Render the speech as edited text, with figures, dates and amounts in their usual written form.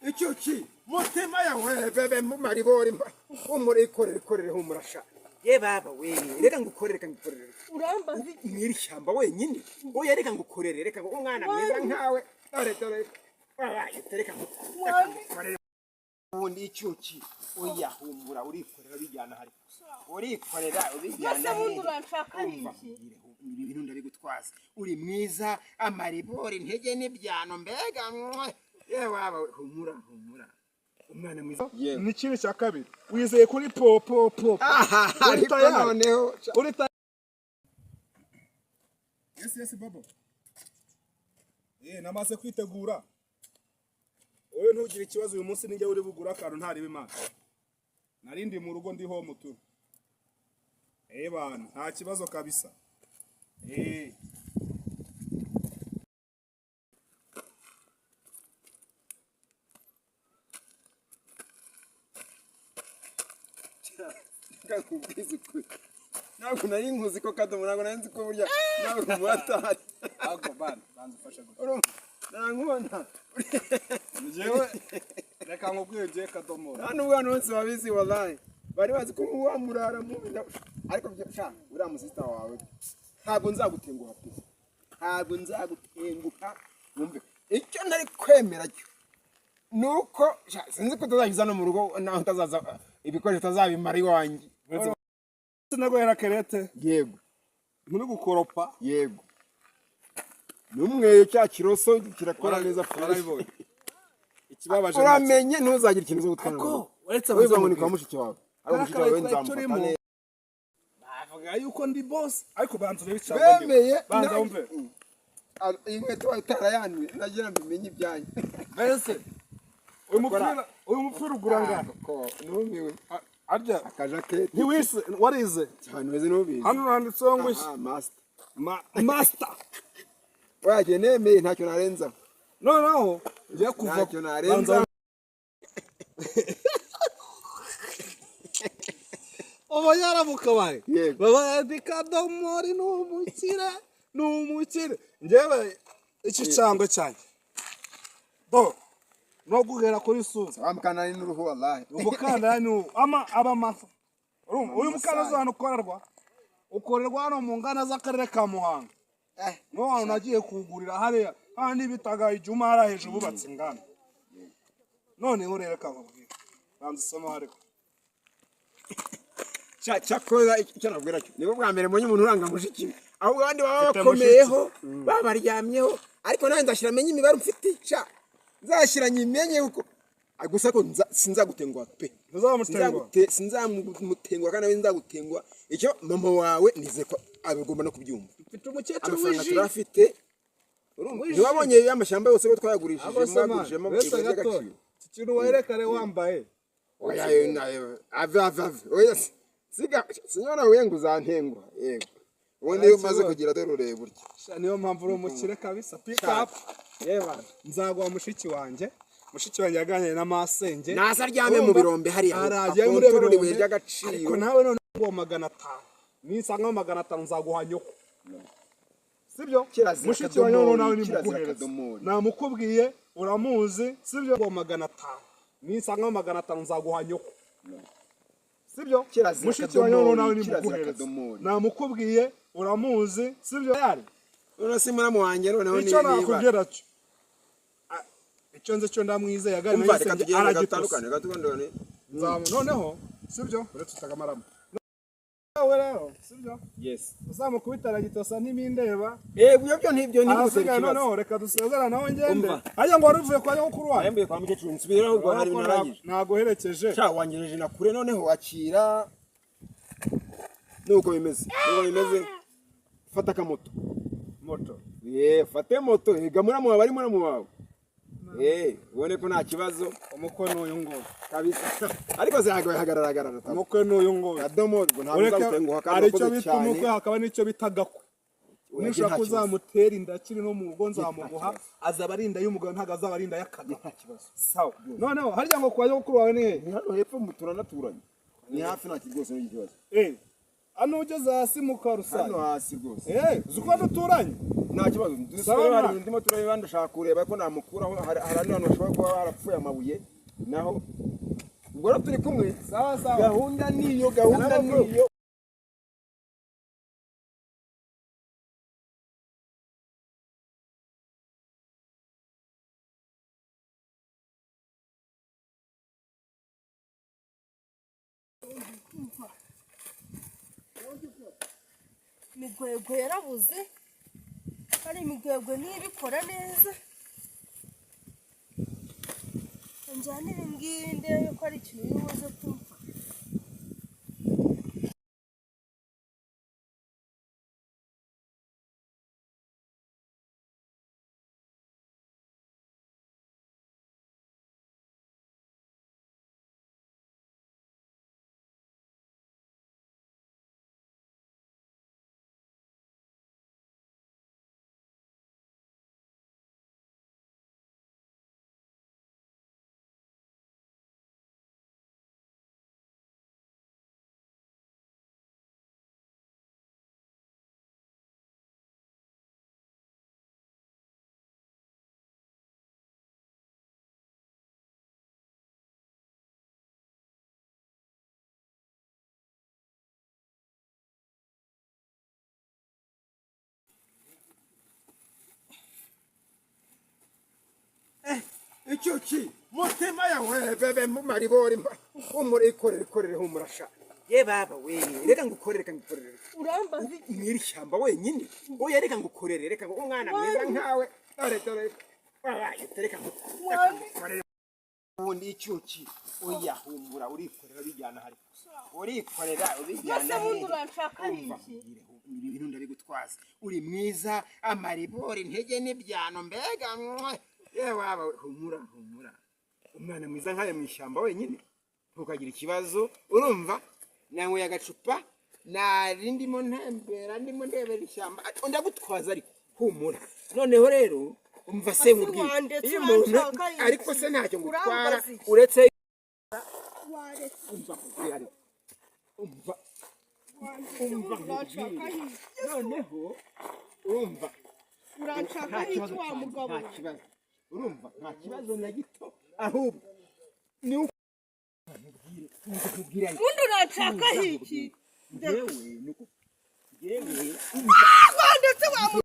Icyuki mutima yawe bebe mu maribori humura, ikorere, ikorere, humura sha. Ye baba we, reka ngukorere, reka ngukorere. Urambaza iki? Mw'iri shyamba wenyine? Oya, reka ngukorere, reka ngo umwana mwiza nkawe, dore dore wabaye, reka ngukorere ubundi. Icyuki, oya, humura, urikorera ubijyana hari, urikorera ubijyana. Mbese bundi Hehe? uranshaka Umva, iki? nkubwire, ibi bintu ndabigutwaza, uri mwiza, amaribori, intege n'ibyano, mbega mwe! Ye waba we, humura, humura, umwana mwiza. Yewe. N'ikindi cya kabiri, wizeye kuri po po po. Aha, Uri ariko tayari? Noneho Uri tayari? Yes, babo. Namaze kwitegura. Wowe ntugire ikibazo, uyu munsi nijya uri bugura akantu ntareba Imana. Nari ndi mu rugo, ndi home tu. Bana, nta kibazo kabisa. Reka nkubwize ukuri, ntabwo nari nkuzi ko kadomo, ntabwo nari nzi ko burya nawe umuhatari. Ago bana, banza ufashe gutya. Urumva nankubona. Njyewe reka nkubwire, ngiye Kadomo. Nta nubwo abantu bose babizi, wallahi bari bazi ko wamurara mubi, ariko sha, uriya musista wawe ntabwo nzagutenguha pe, ntabwo nzagutenguha. Wumve, icyo ntari kwemera cyo nuko sha, sinzi ko utazabiza no mu rugo, naho utazaza ibikoresho utazabimara iwanjye. Sinaguhera kerete. Yego. Nturi gukoropa. Yego, n'umweyo cya kiroso kirakora neza fresh. Warabibonye. Ikibabaje nacyo. Uramenye ntuzagire ikintu zo gutwara Ariko mu rugo. uretse Wivuga ngo ni abanza kwa mushiki wawe, ariko mushiki wawe Kariya nzamufata turimo. neza. Bavuga yuko ndi boss, ariko banza urebe icyangombwa. Bemeye. Banza wumve. Iyi nkweto utarayanuye nagira ngo umenye ibyanyu. Mbese uyu mupira ugura ngana? Ko numiwe. Arya Akajaketi. ntiwise warize? Cyane, weze nubizi. Hano handitseho ngo iki? Aha, master. Master. Wagiye nemeye, ntacyo narenza. Noneho ngiye kuva. Ntacyo narenza. Uba yaramukabaye. Yego. Baba ati Kadomori ni umukire, ni umukire. Njyewe iki cyangwe cyanjye do no guhera kuri suza. Wa mukandara ni n'uruhu, wallahi. Umukandara ni uwo ama aba amafa. Urumva uyu mukandara uzi ahantu ukorerwa? Hano mu nganda z'akarere ka Muhanga. Niho hantu nagiye kuwugurira, hariya handi bitaga ijuma, hariya hejuru bubatse inganda. Noneho rero kakubwira, banza usome hariho. Cyakoza icyo nabwira cyo, nibwo bwa mbere mbonye umuntu uranga mushiki we, ahubwo abandi baba Mfite bakomeyeho, babaryamyeho, ariko nawe nzashyira amenye imibare mfite sha, nzashyira nyimenye kuko. Ah, gusa ko sinzagutenguha pe. Ntuzamutenguha. Sinzamutenguha kandi nawe nzagutenguha. Icyo mama wawe nizeye ko abigomba no kubyumva. Mfite umukecuru Amafaranga w'iji. turafite, urumva, ntiwabonye amashyamba yose ko twayagurishije, mwagurishijemo Uretse ibuye gato, ry'agaciro. iki kintu werekane wambaye. Oya, yo nayo ave ave ave, oya, siga sinyona we ngo uzantenguha. Yego, ubundi iyo umaze kugira, dore ureba utya. Sha, niyo mpamvu uri umukire kabisa. Pick up yeba, nzaguha mushiki wanjye. Mushiki wanjye yaganiriye na masenge. Naza aryame mu birombe hariya, Aragiye muri akontorore ibuye birombe. ry'agaciro. Ariko nawe none nguha 500, ninsanga 500 nzaguha nyoko, sibyo? Kirazira. Mushiki wanjye noneho nawe Kadomori, kirazira. nimuguhereza. Kadomori. Namukubwiye, uramuzi, sibyo? Nguha 500, ninsanga 500 nzaguha nyoko, sibyo? Kirazira. Mushiki wanjye noneho nawe Kadomori, kirazira. nimuguhereza. Kadomori. Namukubwiye, uramuzi, sibyo? Yari None se muramu wanjye noneho icyo niba nakubwira cyo, icyo nzi cyo, ndamwizeye, yaganiriye Umva, na reka Yisenge, tugende, reka aragitose. dutandukane, reka tugandane. Noneho sibyo, uretse utagamaramo nawe rero, sibyo? Yes. Uzamukubita aragitosa n'imindeba. Yego, ibyo byo ntibyo ntibigutera Ahasigaye ikibazo. noneho reka dusezerane nawe ngende. Umva. Hajya ngo wari uvuye kwa nyogokuru wanjye? Yambuye kwa mukecuru, nsubiraho ubwo hari narangije. Naguherekeje. Sha, wangejeje na kure, noneho wakira, nuko bimeze, nuko bimeze. Fata akamoto. Moto? Ye, fate moto, ega muramu wawe ari muramu wawe, ubone ko nta kibazo. Umukwe n'uyu nguyu. Kabisa, ariko zihagaye, hagarara, hagarara. Umukwe n'uyu nguyu. Kadomo, ubwo ntabwo Ureke, uzagutenguha kandi hari icyo urakoze bita cyane. umukwe, hakaba n'icyo bita gakwe. Oya, Nushaka nta kibazo. uzamutera inda akiri no mu rugo, nzamuguha. Nta kibazo. Azaba ari inda y'umugabo, ntabwo azaba ari inda y'akagabo. Nta kibazo. Sawa, noneho harya ngo kwa nyogokuru wawe ni hehe? Ni hano hepfo, mu turanaturanye, ni hafi, nta rwose n'iki kibazo. Eh, hano ugeze hasi mu Hano karusari? hasi rwose. Eh, uzi ko duturanye? Nta kibazo. Sawa, Dusubire, hari mwana. ibintu ndimo turareba, ndashaka kureba ko namukuraho. Hari n'ahantu bashobora kuba barapfuye amabuye naho. Ubwo rero turi kumwe. Sawa sawa. Gahunda niyo, gahunda Salama, bro. niyo. Imigwegwe yarabuze, hari imigwegwe niba ikora neza. Njyane ibi ngibi ndebe ko ari ikintu uri buze kumva. Icyuki mutima yawe bebe mumaribori, humura, ikorere, ikorere, humura sha. Ye baba we, reka ngukorere, reka ngukorere. Urambaza iki? Mw'iri shyamba wenyine? Oya, reka ngukorere, reka ngo umwana mwiza nkawe, dore dore wabaye, reka ngukorere ubundi. Icyuki, oya, humura, urikorera ubijyana hari, urikorera ubijyana. Ese bundi Hehe? uranshaka Umva iki? nkubwire, ibi bintu ndabigutwaza, uri mwiza, amaribori, intege n'ibyano, mbega mwe! Yewe waba we, humura, humura, umwana mwiza nkawe mu ishyamba wenyine, ntukagira ikibazo. Urumva, nanyweye agacupa, nari ndimo ntembera, ndimo ndebera ishyamba. Ariko ndagutwaza, ariko humura. Noneho rero umva se Ase nkubwire, wandetse, iyo umuntu uranshaka iki? ariko se ntacyo ngutwara Urambaza iki? uretse Waretse. Umva nkubwire, ariko umva. Wandetse. Umva Bundi uranshaka nkubwire. iki? Noneho urumva, Uranshaka nta iki kibazo wa cyanjye, mugabo nta we? kibazo, urumva, nta kibazo na gito, ahubwo ni uko nkubwire, ariko Bundi uranshaka iki? njyewe ni uko njyewe umva. Wandetse wa.